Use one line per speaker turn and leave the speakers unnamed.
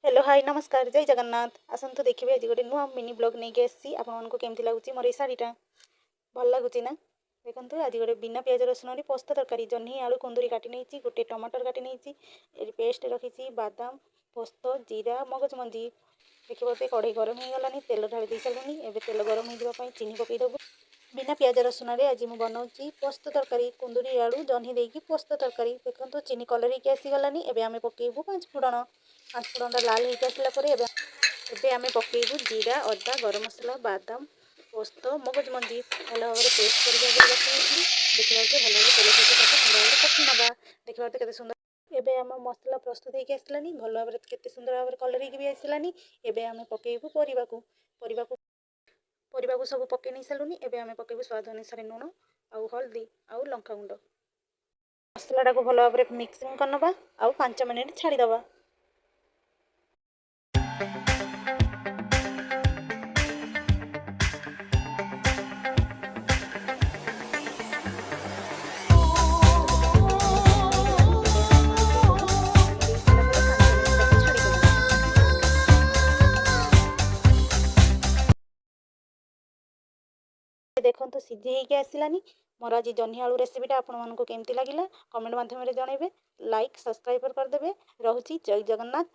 Hello, high, ନମସ୍କାର, ଜୟ ଜଗନ୍ନାଥ। ଆସନ୍ତୁ ଦେଖିବେ, ଆଜି ଗୋଟେ ନୂଆ ମିନି ବ୍ଲଗ୍ ନେଇକି ଆସିଛି। ଆପଣମାନଙ୍କୁ କେମିତି ଲାଗୁଛି ମୋର ଏଇ ଶାଢ଼ୀଟା? ଭଲ ଲାଗୁଛି ନା? ଦେଖନ୍ତୁ, ଆଜି ଗୋଟେ ବିନା ପିଆଜ ରସୁଣରେ ପୋସ୍ତ ତରକାରୀ। ଜହ୍ନି, ଆଳୁ, କୁନ୍ଦୁରି କାଟି ନେଇଛି, ଗୋଟେ ଟମାଟର କାଟି ନେଇଛି, ଏଠି ପେଷ୍ଟ ରଖିଛି, ବାଦାମ, ପୋସ୍ତ, ଜିରା, ମଗଜ ମଞ୍ଜି। ଦେଖିପାରୁଥିବେ, କଢ଼େଇ ଗରମ ହେଇଗଲାଣି, ତେଲ ଢାଳି ଦେଇ ସାରିଲୁଣି। ଏବେ ତେଲ ଗରମ ହେଇଯିବା ପାଇଁ ଚିନି ପକାଇଦେବୁ। ବିନା ପିଆଜ ରସୁଣରେ ଆଜି ମୁଁ ବନାଉଛି ପୋସ୍ତ ତରକାରୀ, କୁନ୍ଦୁରି, ଆଳୁ, ଜହ୍ନି ଦେଇକି ପୋସ୍ତ ତରକାରୀ। ଦେଖନ୍ତୁ, ଚିନି କଲର୍ ହେଇକି ଆସିଗଲାନି। ଏବେ ଆମେ ପକାଇବୁ ପାଞ୍ଚ ଫୁଟଣ। ପାଞ୍ଚ ଫୁଟଣଟା ଲାଲ ହେଇକି ଆସିଲା ପରେ ଏବେ ଆମେ ପକାଇବୁ ଜିରା, ଅଦା, ଗରମ ମସଲା, ବାଦାମ, ପୋସ୍ତ, ମଗଜ ମଞ୍ଜି। ଭଲ ଭାବରେ ପେଷ୍ଟ କରିକି ଆଗରୁ ରଖିଦେଇଥିଲି। ଦେଖିପାରୁଥିବେ, ଭଲ ଭାବରେ ତେଲ ସହିତ ତାକୁ ଭଲ ଭାବରେ କଷି ନେବା। ଦେଖିପାରୁଥିବେ, କେତେ ସୁନ୍ଦର ଏବେ ଆମ ମସଲା ପ୍ରସ୍ତୁତ ହେଇକି ଆସିଲାନି। ଭଲ ଭାବରେ କେତେ ସୁନ୍ଦର ଭାବରେ କଲର୍ ହେଇକି ବି ଆସିଲାନି। ଏବେ ଆମେ ପକାଇବୁ ପରିବାକୁ। ପରିବାକୁ ସବୁ ପକାଇ ନେଇ ସାରିଲୁନି। ଏବେ ଆମେ ପକାଇବୁ ସ୍ୱାଦ ଅନୁସାରେ ଲୁଣ ଆଉ ହଳଦୀ ଆଉ ଲଙ୍କାଗୁଣ୍ଡ। ମସଲାଟାକୁ ଭଲ ଭାବରେ ମିକ୍ସିଂ କରିନେବା ଆଉ 5 ମିନିଟ୍ ଛାଡ଼ିଦେବା। କେତେ ସୁନ୍ଦର କଲର୍ ହେଇଗଲାଣି। ଏବେ ଆମେ ପାଣି ଦେଇଦେବୁ। ପାଣି ଦେଇ ସାରିଲା ପରେ 5 ମିନିଟ୍ ତାକୁ ଛାଡ଼ିଦେବୁ। ଦେଖନ୍ତୁ, ସିଝି ହେଇକି ଆସିଲାନି। ମୋର ଆଜି ଜହ୍ନି ଆଳୁ ରେସିପିଟା ଆପଣମାନଙ୍କୁ କେମିତି ଲାଗିଲା, କମେଣ୍ଟ ମାଧ୍ୟମରେ ଜଣାଇବେ। ଲାଇକ୍, ସବସ୍କ୍ରାଇବ୍ କରିଦେବେ। ରହୁଛି, ଜୟ ଜଗନ୍ନାଥ।